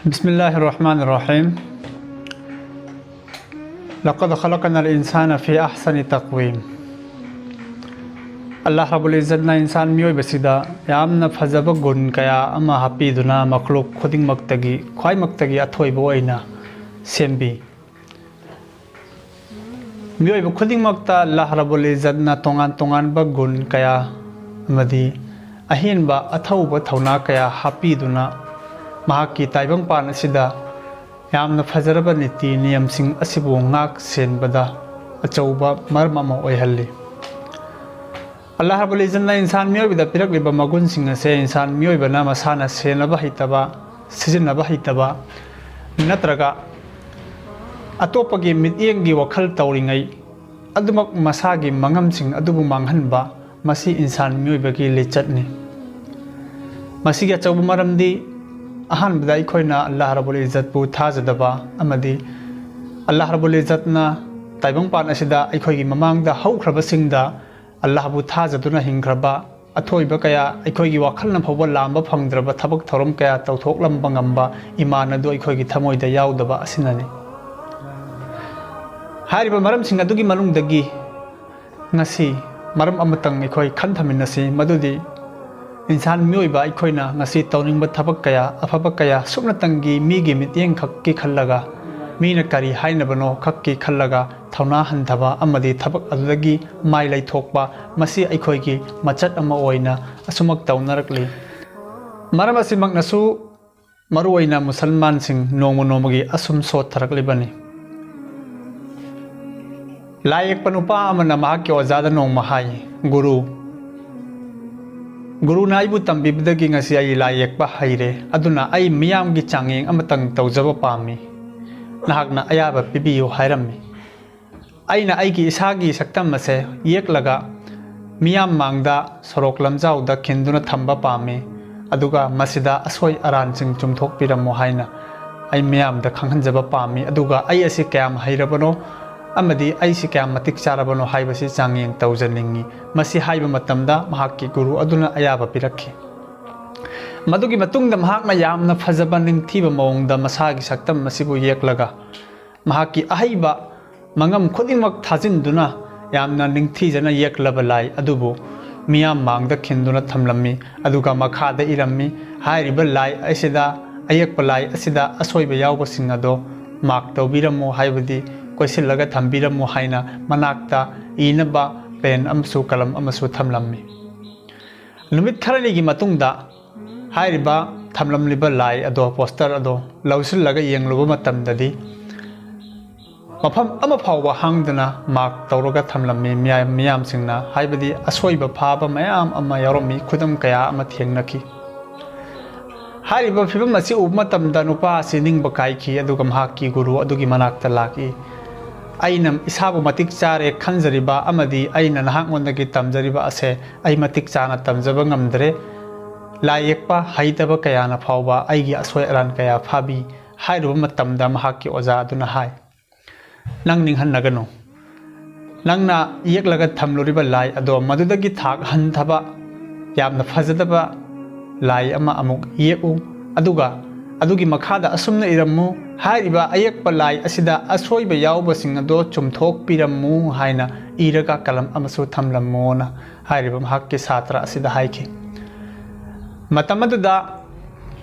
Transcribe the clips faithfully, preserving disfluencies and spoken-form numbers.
بسم الله الرحمن الرحيم. لقد خلقنا الإنسان في أحسن تقويم. ꯑꯜꯂꯥꯍ ꯔꯕꯨꯜ ꯏꯖꯠꯅ ꯏꯟꯁꯥꯟ ꯃꯤꯑꯣꯏꯕꯁꯤꯗ ꯌꯥꯝꯅ ꯐꯖꯕ ꯒꯨꯟ ꯀꯌꯥ ꯑꯃ ꯍꯥꯞꯄꯤꯗꯨꯅ ꯃꯈꯂꯨꯛ ꯈꯨꯗꯤꯡꯃꯛꯇꯒꯤ ꯈ꯭ꯋꯥꯏꯃꯛꯇꯒꯤ ꯑꯊꯣꯏꯕ ꯑꯣꯏꯅ ꯁꯦꯝꯕꯤ꯫ ꯃꯤꯑꯣꯏꯕ ꯈꯨꯗꯤꯡꯃꯛꯇ ꯑꯜꯂꯥꯍ ꯔꯕꯨꯜ ꯏꯖꯠꯅ ꯇꯣꯉꯥꯟ ꯇꯣꯉꯥꯟꯕ ꯒꯨꯟ ꯀꯌꯥ ꯑꯃꯗꯤ ꯑꯍꯦꯟꯕ ꯑꯊꯧꯕ ꯊꯧꯅꯥ ꯀꯌꯥ ꯍꯥꯞꯄꯤꯗꯨꯅ ꯃꯍꯥꯛꯀꯤ ꯇꯥꯏꯕꯪꯄꯥꯟ ꯑꯁꯤꯗ ꯌꯥꯝꯅ ꯐꯖꯔꯕ ꯅꯤꯇꯤ ꯅꯤꯌꯝꯁꯤꯡ ꯑꯁꯤꯕꯨ ꯉꯥꯛ ꯁꯦꯟꯕꯗ ꯑꯆꯧꯕ ꯃꯔꯝ ꯑꯃ ꯑꯣꯏꯍꯜꯂꯤ꯫ ꯑꯜꯂꯥꯍ ꯔꯕꯨꯜ ꯏꯖꯠꯅ ꯏꯟꯁꯥꯟ ꯃꯤꯑꯣꯏꯕꯗ ꯄꯤꯔꯛꯂꯤꯕ ꯃꯒꯨꯟꯁꯤꯡ ꯑꯁꯦ ꯏꯟꯁꯥꯟ ꯃꯤꯑꯣꯏꯕꯅ ꯃꯁꯥꯅ ꯁꯦꯟꯅꯕ ꯍꯩꯇꯕ, ꯁꯤꯖꯤꯟꯅꯕ ꯍꯩꯇꯕ ꯅꯠꯇ꯭ꯔꯒ ꯑꯇꯣꯞꯄꯒꯤ ꯃꯤꯠꯌꯦꯡꯒꯤ ꯋꯥꯈꯜ ꯇꯧꯔꯤꯉꯩ ꯑꯗꯨꯃꯛ ꯃꯁꯥꯒꯤ ꯃꯉꯝꯁꯤꯡ ꯑꯗꯨꯕꯨ ꯃꯥꯡꯍꯟꯕ, ꯃꯁꯤ ꯏꯟꯁꯥꯟ ꯃꯤꯑꯣꯏꯕꯒꯤ ꯂꯤꯆꯠꯅꯤ꯫ ꯃꯁꯤꯒꯤ ꯑꯆꯧꯕ ꯃꯔꯝꯗꯤ ꯑꯍꯥꯟꯕꯗ ꯑꯩꯈꯣꯏꯅ ꯑꯜꯂꯥꯍ ꯔꯕꯨꯜ ꯏꯖꯠꯄꯨ ꯊꯥꯖꯗꯕ ꯑꯃꯗꯤ ꯑꯜꯂꯥꯍ ꯔꯕꯨꯜ ꯏꯖꯠꯅ ꯇꯥꯏꯕꯪꯄꯥꯟ ꯑꯁꯤꯗ ꯑꯩꯈꯣꯏꯒꯤ ꯃꯃꯥꯡꯗ ꯍꯧꯈ꯭ꯔꯕꯁꯤꯡꯗ ꯑꯜꯂꯥꯍꯕꯨ ꯊꯥꯖꯗꯨꯅ ꯍꯤꯡꯈ꯭ꯔꯕ, ꯑꯊꯣꯏꯕ ꯀꯌꯥ, ꯑꯩꯈꯣꯏꯒꯤ ꯋꯥꯈꯜꯅ ꯐꯥꯎꯕ ꯂꯥꯝꯕ ꯐꯪꯗ꯭ꯔꯕ ꯊꯕꯛ ꯊꯧꯔꯝ ꯀꯌꯥ ꯇꯧꯊꯣꯛꯂꯝꯕ ꯉꯝꯕ ꯏꯃꯥꯟ ꯑꯗꯨ ꯑꯩꯈꯣꯏꯒꯤ ꯊꯃꯣꯏꯗ ꯌꯥꯎꯗꯕ ꯑꯁꯤꯅꯅꯤ꯫ ꯍꯥꯏꯔꯤꯕ ꯃꯔꯝꯁꯤꯡ ꯑꯗꯨꯒꯤ ꯃꯅꯨꯡꯗꯒꯤ ꯉꯁꯤ ꯃꯔꯝ ꯑꯃꯇꯪ ꯑꯩꯈꯣꯏ ꯈꯟꯊꯃꯤꯟꯅꯁꯤ, ꯃꯗꯨꯗꯤ ꯏꯟꯁꯥꯟ ꯃꯤꯑꯣꯏꯕ ꯑꯩꯈꯣꯏꯅ ꯉꯁꯤ ꯇꯧꯅꯤꯡꯕ ꯊꯕꯛ ꯀꯌꯥ, ꯑꯐꯕ ꯀꯌꯥ, ꯁꯨꯞꯅꯇꯪꯒꯤ ꯃꯤꯒꯤ ꯃꯤꯠꯌꯦꯡ ꯈꯛꯀꯤ ꯈꯜꯂꯒ, ꯃꯤꯅ ꯀꯔꯤ ꯍꯥꯏꯅꯕꯅꯣ ꯈꯛꯀꯤ ꯈꯜꯂꯒ ꯊꯧꯅꯥ ꯍꯟꯊꯕ ꯑꯃꯗꯤ ꯊꯕꯛ ꯑꯗꯨꯗꯒꯤ ꯃꯥꯏ ꯂꯩꯊꯣꯛꯄ, ꯃꯁꯤ ꯑꯩꯈꯣꯏꯒꯤ ꯃꯆꯠ ꯑꯃ ꯑꯣꯏꯅ ꯑꯁꯨꯃꯛ ꯇꯧꯅꯔꯛꯂꯤ꯫ ꯃꯔꯝ ꯑꯁꯤꯃꯛꯅꯁꯨ ꯃꯔꯨꯑꯣꯏꯅ ꯃꯨꯁꯜꯃꯥꯟꯁꯤꯡ ꯅꯣꯡꯃ ꯅꯣꯡꯃꯒꯤ ꯑꯁꯨꯝ ꯁꯣꯠꯊꯔꯛꯂꯤꯕꯅꯤ꯫ ꯂꯥꯏ ꯌꯦꯛꯄ ꯅꯨꯄꯥ ꯑꯃꯅ ꯃꯍꯥꯛꯀꯤ ꯑꯣꯖꯥꯗ ꯅꯣꯡꯃ ꯍꯥꯏ, "ꯒꯨꯔꯨ, ꯒꯨꯔꯨꯅ ꯑꯩꯕꯨ ꯇꯝꯕꯤꯕꯗꯒꯤ ꯉꯁꯤ ꯑꯩ ꯂꯥꯏ ꯌꯦꯛꯄ ꯍꯩꯔꯦ, ꯑꯗꯨꯅ ꯑꯩ ꯃꯤꯌꯥꯝꯒꯤ ꯆꯥꯡꯌꯦꯡ ꯑꯃꯇꯪ ꯇꯧꯖꯕ ꯄꯥꯝꯃꯤ꯫ ꯅꯍꯥꯛꯅ ꯑꯌꯥꯕ ꯄꯤꯕꯤꯌꯨ" ꯍꯥꯏꯔꯝꯃꯤ꯫ ꯑꯩꯅ ꯑꯩꯒꯤ ꯏꯁꯥꯒꯤ ꯁꯛꯇꯝ ꯑꯁꯦ ꯌꯦꯛꯂꯒ ꯃꯤꯌꯥꯝ ꯃꯥꯡꯗ ꯁꯣꯔꯣꯛ ꯂꯝꯖꯥꯎꯗ ꯈꯤꯟꯗꯨꯅ ꯊꯝꯕ ꯄꯥꯝꯃꯤ, ꯑꯗꯨꯒ ꯃꯁꯤꯗ ꯑꯁꯣꯏ ꯑꯔꯥꯟꯁꯤꯡ ꯆꯨꯝꯊꯣꯛꯄꯤꯔꯝꯃꯨ ꯍꯥꯏꯅ ꯑꯩ ꯃꯤꯌꯥꯝꯗ ꯈꯪꯍꯟꯖꯕ ꯄꯥꯝꯃꯤ꯫ ꯑꯗꯨꯒ ꯑꯩ ꯑꯁꯤ ꯀꯌꯥꯝ ꯍꯩꯔꯕꯅꯣ ꯑꯃꯗꯤ ꯑꯩꯁꯤ ꯀꯌꯥꯝ ꯃꯇꯤꯛ ꯆꯥꯔꯕꯅꯣ ꯍꯥꯏꯕꯁꯤ ꯆꯥꯡꯌꯦꯡ ꯇꯧꯖꯅꯤꯡꯏ꯫ ꯃꯁꯤ ꯍꯥꯏꯕ ꯃꯇꯝꯗ ꯃꯍꯥꯛꯀꯤ ꯒꯨꯔꯨ ꯑꯗꯨꯅ ꯑꯌꯥꯕ ꯄꯤꯔꯛꯈꯤ꯫ ꯃꯗꯨꯒꯤ ꯃꯇꯨꯡꯗ ꯃꯍꯥꯛꯅ ꯌꯥꯝꯅ ꯐꯖꯕ ꯅꯤꯡꯊꯤꯕ ꯃꯑꯣꯡꯗ ꯃꯁꯥꯒꯤ ꯁꯛꯇꯝ ꯑꯁꯤꯕꯨ ꯌꯦꯛꯂꯒ, ꯃꯍꯥꯛꯀꯤ ꯑꯍꯩꯕ ꯃꯉꯝ ꯈꯨꯗꯤꯡꯃꯛ ꯊꯥꯖꯤꯟꯗꯨꯅ ꯌꯥꯝꯅ ꯅꯤꯡꯊꯤꯖꯅ ꯌꯦꯛꯂꯕ ꯂꯥꯏ ꯑꯗꯨꯕꯨ ꯃꯤꯌꯥꯝ ꯃꯥꯡꯗ ꯈꯤꯟꯗꯨꯅ ꯊꯝꯂꯝꯃꯤ꯫ ꯑꯗꯨꯒ ꯃꯈꯥꯗ ꯏꯔꯝꯃꯤ, "ꯍꯥꯏꯔꯤꯕ ꯂꯥꯏ ꯑꯁꯤꯗ, ꯑꯌꯦꯛꯄ ꯂꯥꯏ ꯑꯁꯤꯗ ꯑꯁꯣꯏꯕ ꯌꯥꯎꯕꯁꯤꯡ ꯑꯗꯣ ꯃꯥꯔꯛ ꯇꯧꯕꯤꯔꯝꯃꯨ, ꯍꯥꯏꯕꯗꯤ ꯀꯣꯏꯁꯤꯜꯂꯒ ꯊꯝꯕꯤꯔꯝꯃꯨ" ꯍꯥꯏꯅ ꯃꯅꯥꯛꯇ ꯏꯅꯕ ꯄꯦꯟ ꯑꯃꯁꯨ ꯀꯂꯝ ꯑꯃꯁꯨ ꯊꯝꯂꯝꯃꯤ꯫ ꯅꯨꯃꯤꯠ ꯈꯔꯅꯤꯒꯤ ꯃꯇꯨꯡꯗ ꯍꯥꯏꯔꯤꯕ ꯊꯝꯂꯝꯂꯤꯕ ꯂꯥꯏ ꯑꯗꯣ, ꯄꯣꯁꯇꯔ ꯑꯗꯣ ꯂꯧꯁꯤꯜꯂꯒ ꯌꯦꯡꯂꯨꯕ ꯃꯇꯝꯗꯗꯤ, ꯃꯐꯝ ꯑꯃ ꯐꯥꯎꯕ ꯍꯥꯡꯗꯅ ꯃꯥꯔꯛ ꯇꯧꯔꯒ ꯊꯝꯂꯝꯃꯤ꯫ ꯃꯤꯌꯥꯝ, ꯃꯤꯌꯥꯝꯁꯤꯡꯅ, ꯍꯥꯏꯕꯗꯤ ꯑꯁꯣꯏꯕ ꯐꯥꯕ ꯃꯌꯥꯝ ꯑꯃ ꯌꯥꯎꯔꯝꯃꯤ, ꯈꯨꯗꯝ ꯀꯌꯥ ꯑꯃ ꯊꯦꯡꯅꯈꯤ꯫ ꯍꯥꯏꯔꯤꯕ ꯐꯤꯕꯝ ꯑꯁꯤ ꯎꯕ ꯃꯇꯝꯗ ꯅꯨꯄꯥ ꯑꯁꯤ ꯅꯤꯡꯕ ꯀꯥꯏꯈꯤ, ꯑꯗꯨꯒ ꯃꯍꯥꯛꯀꯤ ꯒꯨꯔꯨ ꯑꯗꯨꯒꯤ ꯃꯅꯥꯛꯇ ꯂꯥꯛꯏ꯫ "ꯑꯩꯅ ꯏꯁꯥꯕꯨ ꯃꯇꯤꯛ ꯆꯥꯔꯦ ꯈꯟꯖꯔꯤꯕ ꯑꯃꯗꯤ ꯑꯩꯅ ꯅꯍꯥꯛꯉꯣꯟꯗꯒꯤ ꯇꯝꯖꯔꯤꯕ ꯑꯁꯦ ꯑꯩ ꯃꯇꯤꯛ ꯆꯥꯅ ꯇꯝꯖꯕ ꯉꯝꯗ꯭ꯔꯦ꯫ ꯂꯥꯏ ꯌꯦꯛꯄ ꯍꯩꯇꯕ ꯀꯌꯥꯅ ꯐꯥꯎꯕ ꯑꯩꯒꯤ ꯑꯁꯣꯏ ꯑꯔꯥꯟ ꯀꯌꯥ ꯐꯥꯕꯤ" ꯍꯥꯏꯔꯨꯕ ꯃꯇꯝꯗ, ꯃꯍꯥꯛꯀꯤ ꯑꯣꯖꯥ ꯑꯗꯨꯅ ꯍꯥꯏ, "ꯅꯪ ꯅꯤꯡꯍꯟꯅꯒꯅꯨ꯫ ꯅꯪꯅ ꯌꯦꯛꯂꯒ ꯊꯝꯂꯨꯔꯤꯕ ꯂꯥꯏ ꯑꯗꯣ ꯃꯗꯨꯗꯒꯤ ꯊꯥꯛ ꯍꯟꯊꯕ, ꯌꯥꯝꯅ ꯐꯖꯗꯕ ꯂꯥꯏ ꯑꯃ ꯑꯃꯨꯛ ꯌꯦꯛꯎ꯫ ꯑꯗꯨꯒ ꯑꯗꯨꯒꯤ ꯃꯈꯥꯗ ꯑꯁꯨꯝꯅ ꯏꯔꯝꯃꯨ, 'ꯍꯥꯏꯔꯤꯕ ꯑꯌꯦꯛꯄ ꯂꯥꯏ ꯑꯁꯤꯗ ꯑꯁꯣꯏꯕ ꯌꯥꯎꯕꯁꯤꯡ ꯑꯗꯣ ꯆꯨꯝꯊꯣꯛꯄꯤꯔꯝꯃꯨ' ꯍꯥꯏꯅ ꯏꯔꯒ ꯀꯂꯝ ꯑꯃꯁꯨ ꯊꯝꯂꯝꯃꯣꯅ" ꯍꯥꯏꯔꯤꯕ ꯃꯍꯥꯛꯀꯤ ꯁꯥꯇ꯭ꯔ ꯑꯁꯤꯗ ꯍꯥꯏꯈꯤ꯫ ꯃꯇꯝ ꯑꯗꯨꯗ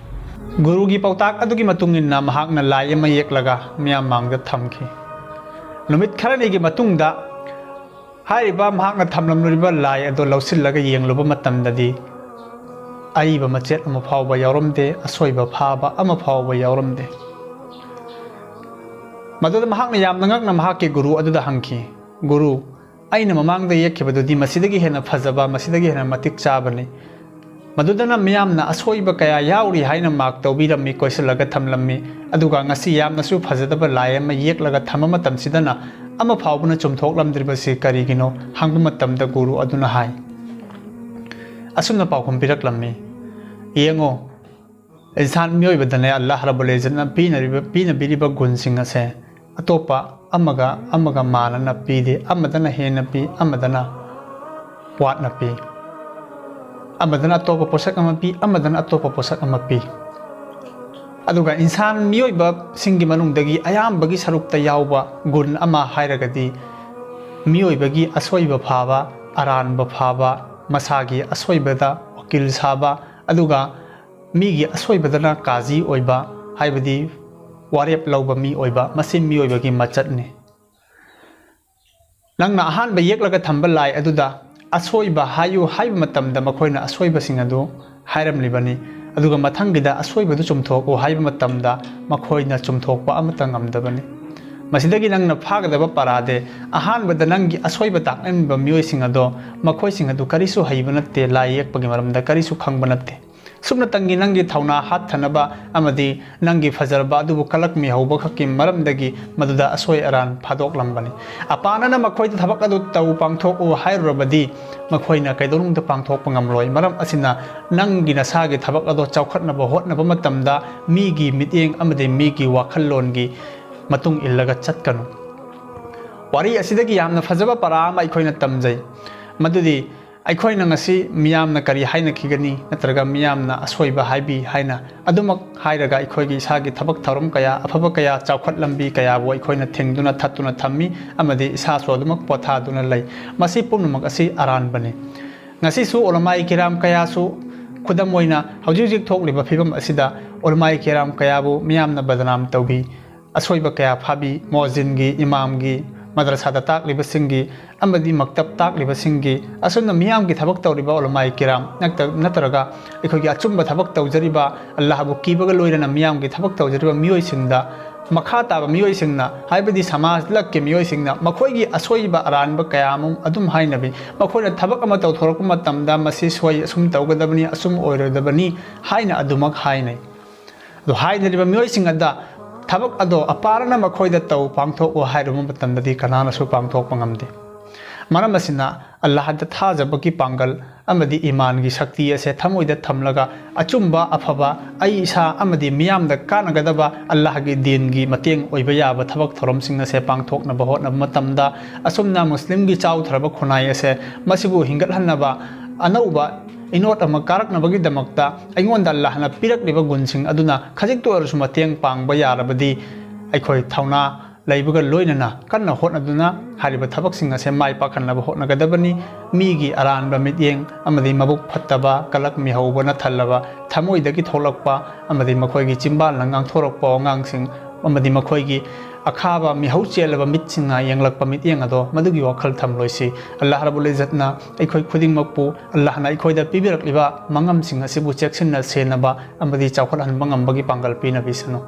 ꯒꯨꯔꯨꯒꯤ ꯄꯥꯎꯇꯥꯛ ꯑꯗꯨꯒꯤ ꯃꯇꯨꯡ ꯏꯟꯅ ꯃꯍꯥꯛꯅ ꯂꯥꯏ ꯑꯃ ꯌꯦꯛꯂꯒ ꯃꯤꯌꯥꯝ ꯃꯥꯡꯗ ꯊꯝꯈꯤ꯫ ꯅꯨꯃꯤꯠ ꯈꯔꯅꯤꯒꯤ ꯃꯇꯨꯡꯗ ꯍꯥꯏꯔꯤꯕ ꯃꯍꯥꯛꯅ ꯊꯝꯂꯝꯂꯤꯕ ꯂꯥꯏ ꯑꯗꯨ ꯂꯧꯁꯤꯜꯂꯒ ꯌꯦꯡꯂꯨꯕ ꯃꯇꯝꯗꯗꯤ, ꯑꯏꯕ ꯃꯆꯦꯠ ꯑꯃ ꯐꯥꯎꯕ ꯌꯥꯎꯔꯝꯗꯦ, ꯑꯁꯣꯏꯕ ꯐꯥꯕ ꯑꯃ ꯐꯥꯎꯕ ꯌꯥꯎꯔꯝꯗꯦ꯫ ꯃꯗꯨꯗ ꯃꯍꯥꯛꯅ ꯌꯥꯝꯅ ꯉꯛꯅ ꯃꯍꯥꯛꯀꯤ ꯒꯨꯔꯨ ꯑꯗꯨꯗ ꯍꯪꯈꯤ, "ꯒꯨꯔꯨ, ꯑꯩꯅ ꯃꯃꯥꯡꯗ ꯌꯦꯛꯈꯤꯕꯗꯨꯗꯤ ꯃꯁꯤꯗꯒꯤ ꯍꯦꯟꯅ ꯐꯖꯕ, ꯃꯁꯤꯗꯒꯤ ꯍꯦꯟꯅ ꯃꯇꯤꯛ ꯆꯥꯕꯅꯤ꯫ ꯃꯗꯨꯗꯅ ꯃꯤꯌꯥꯝꯅ ꯑꯁꯣꯏꯕ ꯀꯌꯥ ꯌꯥꯎꯔꯤ ꯍꯥꯏꯅ ꯃꯥꯔꯛ ꯇꯧꯕꯤꯔꯝꯃꯤ, ꯀꯣꯏꯁꯤꯜꯂꯒ ꯊꯝꯂꯝꯃꯤ, ꯑꯗꯨꯒ ꯉꯁꯤ ꯌꯥꯝꯅꯁꯨ ꯐꯖꯗꯕ ꯂꯥꯏ ꯑꯃ ꯌꯦꯛꯂꯒ ꯊꯝꯕ ꯃꯇꯝꯁꯤꯗꯅ ꯑꯃ ꯐꯥꯎꯕꯅ ꯆꯨꯝꯊꯣꯛꯂꯝꯗ꯭ꯔꯤꯕꯁꯤ ꯀꯔꯤꯒꯤꯅꯣ?" ꯍꯪꯕ ꯃꯇꯝꯗ ꯒꯨꯔꯨ ꯑꯗꯨꯅ ꯍꯥꯏ, ꯑꯁꯨꯝꯅ ꯄꯥꯎꯈꯨꯝ ꯄꯤꯔꯛꯂꯝꯃꯤ, "ꯌꯦꯡꯉꯣ, ꯏꯟꯁꯥꯟ ꯃꯤꯑꯣꯏꯕꯗꯅꯦ ꯑꯜꯂꯥꯍ ꯔꯕꯨꯜ ꯏꯖꯠꯅ ꯄꯤꯅꯔꯤꯕ, ꯄꯤꯅꯕꯤꯔꯤꯕ ꯒꯨꯟꯁꯤꯡ ꯑꯁꯦ ꯑꯇꯣꯞꯄ ꯑꯃꯒ ꯑꯃꯒ ꯃꯥꯟꯅꯅ ꯄꯤꯗꯦ, ꯑꯃꯗꯅ ꯍꯦꯟꯅ ꯄꯤ, ꯑꯃꯗꯅ ꯋꯥꯠꯅ ꯄꯤ꯫ ꯑꯃꯗꯅ ꯑꯇꯣꯞꯄ ꯄꯣꯠꯁꯛ ꯑꯃ ꯄꯤ, ꯑꯃꯗꯅ ꯑꯇꯣꯞꯄ ꯄꯣꯠꯁꯛ ꯑꯃ ꯄꯤ꯫ ꯑꯗꯨꯒ ꯏꯟꯁꯥꯟ ꯃꯤꯑꯣꯏꯕꯁꯤꯡꯒꯤ ꯃꯅꯨꯡꯗꯒꯤ ꯑꯌꯥꯝꯕꯒꯤ ꯁꯔꯨꯛꯇ ꯌꯥꯎꯕ ꯒꯨꯟ ꯑꯃ ꯍꯥꯏꯔꯒꯗꯤ ꯃꯤꯑꯣꯏꯕꯒꯤ ꯑꯁꯣꯏꯕ ꯐꯥꯕ, ꯑꯔꯥꯟꯕ ꯐꯥꯕ, ꯃꯁꯥꯒꯤ ꯑꯁꯣꯏꯕꯗ ꯋꯀꯤꯜ ꯁꯥꯕ, ꯑꯗꯨꯒ ꯃꯤꯒꯤ ꯑꯁꯣꯏꯕꯗꯅ ꯀꯥꯖꯤ ꯑꯣꯏꯕ, ꯍꯥꯏꯕꯗꯤ ꯋꯥꯔꯦꯞ ꯂꯧꯕ ꯃꯤ ꯑꯣꯏꯕ, ꯃꯁꯤ ꯃꯤꯑꯣꯏꯕꯒꯤ ꯃꯆꯠꯅꯤ꯫ ꯅꯪꯅ ꯑꯍꯥꯟꯕ ꯌꯦꯛꯂꯒ ꯊꯝꯕ ꯂꯥꯏ ꯑꯗꯨꯗ ꯑꯁꯣꯏꯕ ꯍꯥꯏꯌꯨ ꯍꯥꯏꯕ ꯃꯇꯝꯗ ꯃꯈꯣꯏꯅ ꯑꯁꯣꯏꯕꯁꯤꯡ ꯑꯗꯨ ꯍꯥꯏꯔꯝꯂꯤꯕꯅꯤ, ꯑꯗꯨꯒ ꯃꯊꯪꯒꯤꯗ ꯑꯁꯣꯏꯕꯗꯨ ꯆꯨꯝꯊꯣꯛꯎ ꯍꯥꯏꯕ ꯃꯇꯝꯗ ꯃꯈꯣꯏꯅ ꯆꯨꯝꯊꯣꯛꯄ ꯑꯃꯠꯇ ꯉꯝꯗꯕꯅꯤ꯫ ꯃꯁꯤꯗꯒꯤ ꯅꯪꯅ ꯐꯥꯒꯗꯕ ꯄꯔꯥꯗꯤ, ꯑꯍꯥꯟꯕꯗ ꯅꯪꯒꯤ ꯑꯁꯣꯏꯕ ꯇꯥꯛꯂꯝꯃꯤꯕ ꯃꯤꯑꯣꯏꯁꯤꯡ ꯑꯗꯣ, ꯃꯈꯣꯏꯁꯤꯡ ꯑꯗꯨ ꯀꯔꯤꯁꯨ ꯍꯩꯕ ꯅꯠꯇꯦ, ꯂꯥꯏ ꯌꯦꯛꯄꯒꯤ ꯃꯔꯝꯗ ꯀꯔꯤꯁꯨ ꯈꯪꯕ ꯅꯠꯇꯦ꯫ ꯁꯨꯞꯅꯇꯪꯒꯤ ꯅꯪꯒꯤ ꯊꯧꯅꯥ ꯍꯥꯠꯊꯅꯕ ꯑꯃꯗꯤ ꯅꯪꯒꯤ ꯐꯖꯔꯕ ꯑꯗꯨꯕꯨ ꯀꯂꯛꯃꯤ ꯍꯧꯕꯈꯛꯀꯤ ꯃꯔꯝꯗꯒꯤ ꯃꯗꯨꯗ ꯑꯁꯣꯏ ꯑꯔꯥꯟ ꯐꯥꯗꯣꯛꯂꯝꯕꯅꯤ꯫ ꯑꯄꯥꯅꯅ ꯃꯈꯣꯏꯗ ꯊꯕꯛ ꯑꯗꯨ ꯇꯧ, ꯄꯥꯡꯊꯣꯛꯎ ꯍꯥꯏꯔꯨꯔꯕꯗꯤ ꯃꯈꯣꯏꯅ ꯀꯩꯗꯧꯅꯨꯡꯗ ꯄꯥꯡꯊꯣꯛꯄ ꯉꯝꯂꯣꯏ꯫ ꯃꯔꯝ ꯑꯁꯤꯅ ꯅꯪꯒꯤ ꯅꯁꯥꯒꯤ ꯊꯕꯛ ꯑꯗꯣ ꯆꯥꯎꯈꯠꯅꯕ ꯍꯣꯠꯅꯕ ꯃꯇꯝꯗ ꯃꯤꯒꯤ ꯃꯤꯠꯌꯦꯡ ꯑꯃꯗꯤ ꯃꯤꯒꯤ ꯋꯥꯈꯜꯂꯣꯟꯒꯤ ꯃꯇꯨꯡ ꯏꯜꯂꯒ ꯆꯠꯀꯅꯨ꯫ ꯋꯥꯔꯤ ꯑꯁꯤꯗꯒꯤ ꯌꯥꯝꯅ ꯐꯖꯕ ꯄꯔꯥ ꯑꯃ ꯑꯩꯈꯣꯏꯅ ꯇꯝꯖꯩ, ꯃꯗꯨꯗꯤ ꯑꯩꯈꯣꯏꯅ ꯉꯁꯤ ꯃꯤꯌꯥꯝꯅ ꯀꯔꯤ ꯍꯥꯏꯅꯈꯤꯒꯅꯤ ꯅꯠꯇ꯭ꯔꯒ ꯃꯤꯌꯥꯝꯅ ꯑꯁꯣꯏꯕ ꯍꯥꯏꯕꯤ ꯍꯥꯏꯅ ꯑꯗꯨꯃꯛ ꯍꯥꯏꯔꯒ ꯑꯩꯈꯣꯏꯒꯤ ꯏꯁꯥꯒꯤ ꯊꯕꯛ ꯊꯧꯔꯝ ꯀꯌꯥ, ꯑꯐꯕ ꯀꯌꯥ, ꯆꯥꯎꯈꯠ ꯂꯝꯕꯤ ꯀꯌꯥꯕꯨ ꯑꯩꯈꯣꯏꯅ ꯊꯤꯡꯗꯨꯅ ꯊꯠꯇꯨꯅ ꯊꯝꯃꯤ ꯑꯃꯗꯤ ꯏꯁꯥꯁꯨ ꯑꯗꯨꯃꯛ ꯄꯣꯊꯥꯗꯨꯅ ꯂꯩ꯫ ꯃꯁꯤ ꯄꯨꯝꯅꯃꯛ ꯑꯁꯤ ꯑꯔꯥꯟꯕꯅꯤ꯫ ꯉꯁꯤꯁꯨ ꯎꯂꯃꯥꯏ ꯀꯤꯔꯥꯝ ꯀꯌꯥꯁꯨ, ꯈꯨꯗꯝ ꯑꯣꯏꯅ ꯍꯧꯖꯤꯛ ꯍꯧꯖꯤꯛ ꯊꯣꯛꯂꯤꯕ ꯐꯤꯕꯝ ꯑꯁꯤꯗ ꯎꯂꯃꯥꯏ ꯀꯤꯔꯥꯝ ꯀꯌꯥꯕꯨ ꯃꯤꯌꯥꯝꯅ ꯕꯗꯅꯥꯝ ꯇꯧꯕꯤ, ꯑꯁꯣꯏꯕ ꯀꯌꯥ ꯐꯥꯕꯤ, ꯃꯣꯖꯤꯟꯒꯤ, ꯏꯃꯥꯝꯒꯤ, ꯃꯗ꯭ꯔꯁꯥꯗ ꯇꯥꯛꯂꯤꯕꯁꯤꯡꯒꯤ ꯑꯃꯗꯤ ꯃꯛꯇꯕ ꯇꯥꯛꯂꯤꯕꯁꯤꯡꯒꯤ, ꯑꯁꯨꯝꯅ ꯃꯤꯌꯥꯝꯒꯤ ꯊꯕꯛ ꯇꯧꯔꯤꯕ ꯎꯂꯃꯥꯏ ꯀꯤꯔꯥꯝ ꯅꯠꯇ-, ꯅꯠꯇ꯭ꯔꯒ ꯑꯩꯈꯣꯏꯒꯤ ꯑꯆꯨꯝꯕ ꯊꯕꯛ ꯇꯧꯖꯔꯤꯕ, ꯑꯜꯂꯥꯍꯕꯨ ꯀꯤꯕꯒ ꯂꯣꯏꯅꯅ ꯃꯤꯌꯥꯝꯒꯤ ꯊꯕꯛ ꯇꯧꯖꯔꯤꯕ ꯃꯤꯑꯣꯏꯁꯤꯡꯗ ꯃꯈꯥ ꯇꯥꯕ ꯃꯤꯑꯣꯏꯁꯤꯡꯅ, ꯍꯥꯏꯕꯗꯤ ꯁꯃꯥꯖ ꯂꯛꯀꯤ ꯃꯤꯑꯣꯏꯁꯤꯡꯅ ꯃꯈꯣꯏꯒꯤ ꯑꯁꯣꯏꯕ ꯑꯔꯥꯟꯕ ꯀꯌꯥ ꯑꯃ ꯑꯗꯨꯝ ꯍꯥꯏꯅꯕꯤ꯫ ꯃꯈꯣꯏꯅ ꯊꯕꯛ ꯑꯃ ꯇꯧꯊꯣꯔꯛꯄ ꯃꯇꯝꯗ ꯃꯁꯤ ꯁꯣꯏ, ꯑꯁꯨꯝ ꯇꯧꯒꯗꯕꯅꯤ, ꯑꯁꯨꯝ ꯑꯣꯏꯔꯣꯏꯗꯕꯅꯤ ꯍꯥꯏꯅ ꯑꯗꯨꯃꯛ ꯍꯥꯏꯅꯩ꯫ ꯑꯗꯨ ꯍꯥꯏꯅꯔꯤꯕ ꯃꯤꯑꯣꯏꯁꯤꯡ ꯑꯗ ꯊꯕꯛ ꯑꯗꯣ ꯑꯄꯥꯔꯅ ꯃꯈꯣꯏꯗ ꯇꯧ, ꯄꯥꯡꯊꯣꯛꯎ ꯍꯥꯏꯔꯨꯕ ꯃꯇꯝꯗꯗꯤ ꯀꯅꯥꯅꯁꯨ ꯄꯥꯡꯊꯣꯛꯄ ꯉꯝꯗꯦ꯫ ꯃꯔꯝ ꯑꯁꯤꯅ ꯑꯜꯂꯥꯍꯗ ꯊꯥꯖꯕꯒꯤ ꯄꯥꯡꯒꯜ ꯑꯃꯗꯤ ꯏꯃꯥꯟꯒꯤ ꯁꯛꯇꯤ ꯑꯁꯦ ꯊꯃꯣꯏꯗ ꯊꯝꯂꯒ ꯑꯆꯨꯝꯕ, ꯑꯐꯕ, ꯑꯩ ꯏꯁꯥ ꯑꯃꯗꯤ ꯃꯤꯌꯥꯝꯗ ꯀꯥꯟꯅꯒꯗꯕ ꯑꯜꯂꯥꯍꯒꯤ ꯗꯤꯟꯒꯤ ꯃꯇꯦꯡ ꯑꯣꯏꯕ ꯌꯥꯕ ꯊꯕꯛ ꯊꯧꯔꯝꯁꯤꯡ ꯑꯁꯦ ꯄꯥꯡꯊꯣꯛꯅꯕ ꯍꯣꯠꯅꯕ ꯃꯇꯝꯗ, ꯑꯁꯨꯝꯅ ꯃꯨꯁꯂꯤꯝꯒꯤ ꯆꯥꯎꯊꯔꯕ ꯈꯨꯟꯅꯥꯏ ꯑꯁꯦ, ꯃꯁꯤꯕꯨ ꯍꯤꯡꯒꯠꯍꯟꯅꯕ ꯑꯅꯧꯕ ꯏꯅꯣꯠ ꯑꯃ ꯀꯥꯔꯛꯅꯕꯒꯤꯗꯃꯛꯇ ꯑꯩꯉꯣꯟꯗ ꯑꯜꯂꯥꯍꯅ ꯄꯤꯔꯛꯂꯤꯕ ꯒꯨꯟꯁꯤꯡ ꯑꯗꯨꯅ ꯈꯖꯤꯛꯇ ꯑꯣꯏꯔꯁꯨ ꯃꯇꯦꯡ ꯄꯥꯡꯕ ꯌꯥꯔꯕꯗꯤ ꯑꯩꯈꯣꯏ ꯊꯧꯅꯥ ꯂꯩꯕꯒ ꯂꯣꯏꯅꯅ ꯀꯟꯅ ꯍꯣꯠꯅꯗꯨꯅ ꯍꯥꯏꯔꯤꯕ ꯊꯕꯛꯁꯤꯡ ꯑꯁꯦ ꯃꯥꯏ ꯄꯥꯛꯍꯟꯅꯕ ꯍꯣꯠꯅꯒꯗꯕꯅꯤ꯫ ꯃꯤꯒꯤ ꯑꯔꯥꯟꯕ ꯃꯤꯠꯌꯦꯡ ꯑꯃꯗꯤ ꯃꯕꯨꯛ ꯐꯠꯇꯕ, ꯀꯂꯛ ꯃꯤꯍꯧꯕꯅ ꯊꯜꯂꯕ ꯊꯃꯣꯏꯗꯒꯤ ꯊꯣꯛꯂꯛꯄ ꯑꯃꯗꯤ ꯃꯈꯣꯏꯒꯤ ꯆꯤꯝꯕꯥꯜꯅ ꯉꯥꯡꯊꯣꯔꯛꯄ ꯋꯥꯉꯥꯡꯁꯤꯡ ꯑꯃꯗꯤ ꯃꯈꯣꯏꯒꯤ ꯑꯈꯥꯕ ꯃꯤꯍꯧ ꯆꯦꯜꯂꯕ ꯃꯤꯠꯁꯤꯡꯅ ꯌꯦꯡꯂꯛꯄ ꯃꯤꯠꯌꯦꯡ ꯑꯗꯣ ꯃꯗꯨꯒꯤ ꯋꯥꯈꯜ ꯊꯝꯂꯣꯏꯁꯤ꯫ ꯑꯜꯂꯥꯍ ꯔꯕꯨꯜ ꯏꯖꯠꯅ ꯑꯩꯈꯣꯏ ꯈꯨꯗꯤꯡꯃꯛꯄꯨ ꯑꯜꯂꯥꯍꯅ ꯑꯩꯈꯣꯏꯗ ꯄꯤꯕꯤꯔꯛꯂꯤꯕ ꯃꯉꯝꯁꯤꯡ ꯑꯁꯤꯕꯨ ꯆꯦꯛꯁꯤꯟꯅ ꯁꯦꯟꯅꯕ ꯑꯃꯗꯤ ꯆꯥꯎꯈꯠꯍꯟꯕ ꯉꯝꯕꯒꯤ ꯄꯥꯡꯒꯜ ꯄꯤꯅꯕꯤꯁꯅꯨ꯫